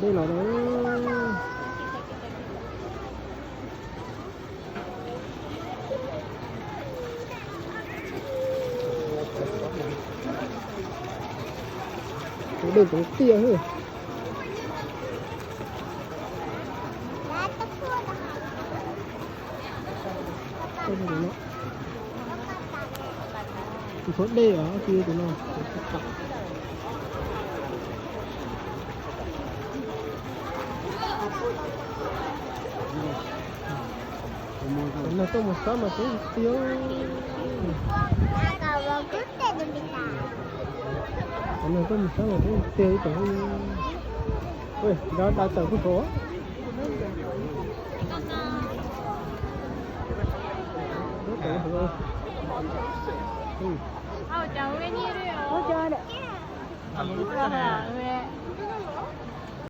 Dej los no. Tus dej ntxoov tiaj. Tus no, tus tshuav dej os, tus no. Cov neeg tuaj mus sab mas kuj tiag. Cov neeg tuaj mus sab mas kuj tiag ib tsoom. Nrad dav tawm kuj tod.